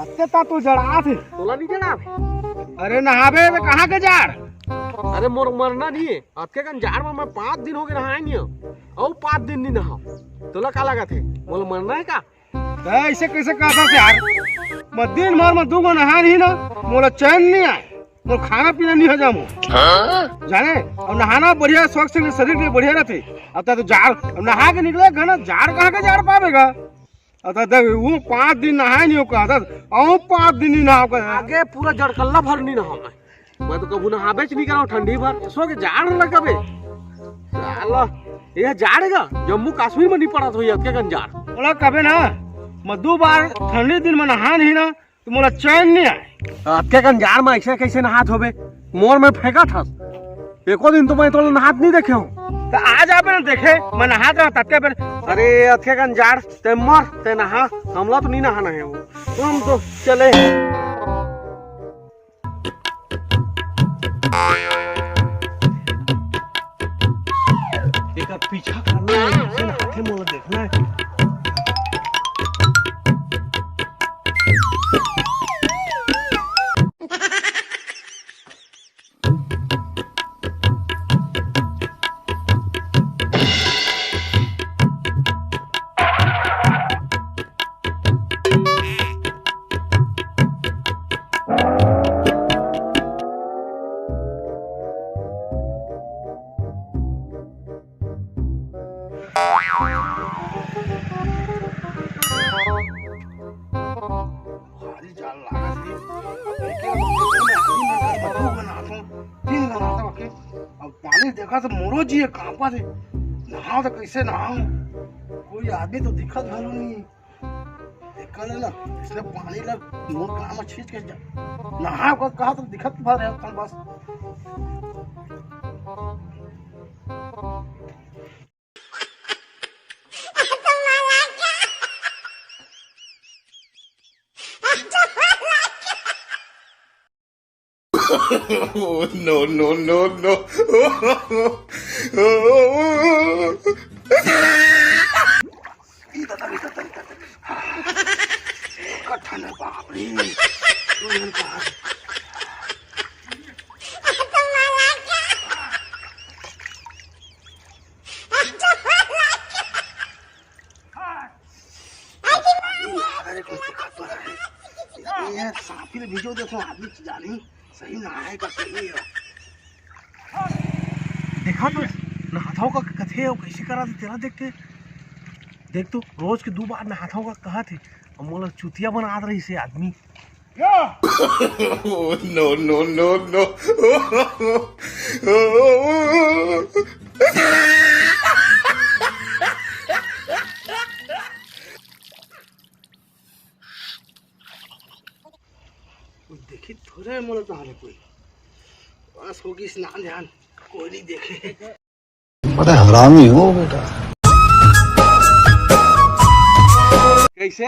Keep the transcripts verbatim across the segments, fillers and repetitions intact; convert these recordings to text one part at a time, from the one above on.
अतके ता तो जड़ात हे। तोला नहीं जड़ात हे? अरे नहाबे त कहाँ के जाड़? अरे मोर मरना नहीं हे। अतके कन जाड़ में मैं पाँच दिन हो गए नहाए नहीं हूँ। अउ पाँच दिन नहीं नहाओ। तोला का लागत हे? मोला मरना हे का? त ऐसे कैसे कहता से यार? मैं दिन भर में दू गो नहा नहीं ना, मोला चैन नहीं आए। मोर खाना पीना नहीं हो जामो। जाने? अब नहाना बढ़िया, शौक से शरीर के बढ़िया रहते। अब तो जाड़, अब नहा के निकले घना, जाड़ कहाँ के जाड़ पावेगा? अब तो देख, वो पाँच दिन नहाए नहीं हो कहा था, अउ पाँच दिन नहीं नहाओ कहा। आगे पूरा जड़कल्ला भर नहीं नहाओ मैं। मैं तो कभू नहाबेच नहीं कराओ ठंडी भर। सो के जाड़ लगबे। साला, ये जाड़ हे का? जम्मू कश्मीर में नहीं पड़त होही अतके कन जाड़। बोला कबे ना, मैं दू बार ठंडी दिन में नहा नहीं ना, त मोला चैन नहीं आए। अतके कन जाड़ में ऐसे कैसे नहात होबे? मोर में फेंकत हस। एको दिन तो मैं तोला नहात नहीं देखे हूँ। त आ जाबे ना देखे, मैं नहात रहा ततके बेर। अरे अतके कन जाड़, ते मर, ते नहा, हमला तो नहीं नहाना हे वो। हम तो चले। एकर पीछा करना हे, कैसे नहाथे मोला देखना हे। भारी जाड़ लागत हे। अब देखे, अब देखे, मैं आदमी मन घर बतू बनात हूँ। तीन घंटा तक के। अब पानी देखा तो मोरो जी कांपत हे। नहाओ तो कैसे नहाओ? कोई आदमी तो दिखत घलो नहीं। एकर ले ना, इसने पानी ला मोर कान में छींच के जा। नहा ओकर कहा तो दिखत भर है अपन बस। Oh, no, no, no, no। ई दादा, ई दादा, ई दादा। कठन है, बाप रे। अरे, कोई दिक्कत तो नहीं। ये सांप के वीडियो देखो, आदमी जानी सही नहाए का सही है। देखा तो, नहाथव का कथे अउ कैसे करा थे तेला देख के। देख तो, रोज के दू बार नहाथव का कहा थे, अब मोला चुतिया बना रही से आदमी। Oh, no, no, no, no। कोई देखी थोड़े मोला तहां ले कोई। बस होगी स्नान ध्यान, कोई नहीं देखे। बड़ा हरामी हो बेटा। कैसे?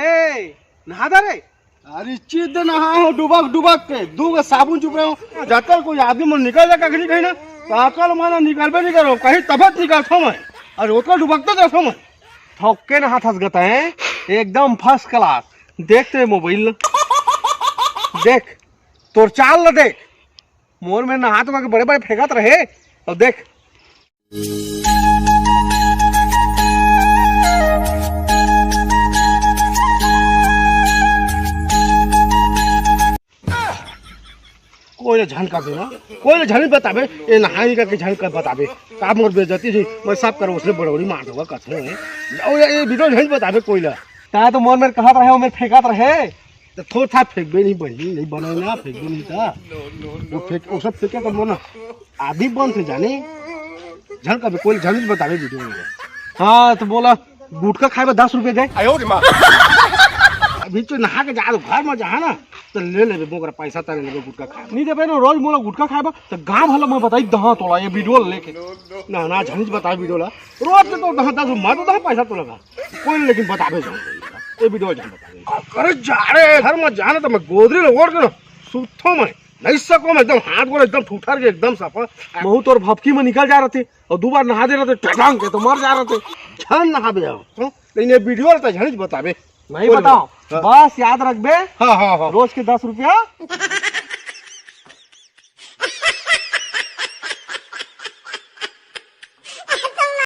नहा दा रे? अरे चिद नहा हो डुबक डुबक के, दू गो साबुन चुप रहे हो। जाकर कोई आदमी मन निकल जा कखनी कहीं ना, तो अकल माना निकलबे नहीं करो, कहीं तबत निकलता मैं। अरे ओकर डुबकते देखो मैं। थोक के नहा थस गता है, एकदम first class। देख तेरे मोबाइल ल। देख, तोर चाल ल देख। मोर में नहा तो के बड़े बड़े फेंकत रहे। अब देख। कोई ला झन कर देना, कोई ला झन बताबे, ए नहाए निकल के झन कर बताबे। का मोर बेइज्जती जी, मैं सब करो उसने बड़ौड़ी मार दूंगा कथे में। और ये वीडियो झन बताबे कोई ला। ता तो मोर में कहत रहे, मोर फेंकत रहे। तो थोड़ा था फेंकबे नहीं बनी, नहीं बनाए ना, फेंकबे नहीं था। वो फेंक, वो सब फेंके तो मोर ना आदमी बन से जाने। झन कभी कोई झन बताबे वीडियो में। हाँ, तो बोला, गुटखा खाए में दस रुपये दे। अभी तो नहा के जा, घर में जा ना, तो ले लेबे, मोकरा पैसा तारे लेबे गुटखा खाए। नहीं देबे ना, रोज मोला गुटखा खाए बा, तो गांव वाला मैं बताई दहा तोला ये वीडियो लेके। ना, ना, झनिच बताए वीडियो ला। रोज के तो दहा दस रुपये, मैं तो दहा पैसा तो लगा। कोई लेकिन बताबे जाऊँ। ये वीडियो जान बताबे। अरे जा रे, घर में जाना तो मैं गोदरी ले ओढ़ के ना, सुतो मैं। नहीं सको मैं एकदम हाथ गोड़ एकदम ठुठर के एकदम सफा। महू तोर भपकी में निकल जा रहते और दो बार नहा दे रहते, टटांग के तो मर जा रहते। झन नहाबे आओ, हाँ? लेकिन ये वीडियो रहता झनिच बताबे। नहीं बोल बताओ। बस याद रखबे। हाँ, हाँ, हाँ। रोज के दस रुपया।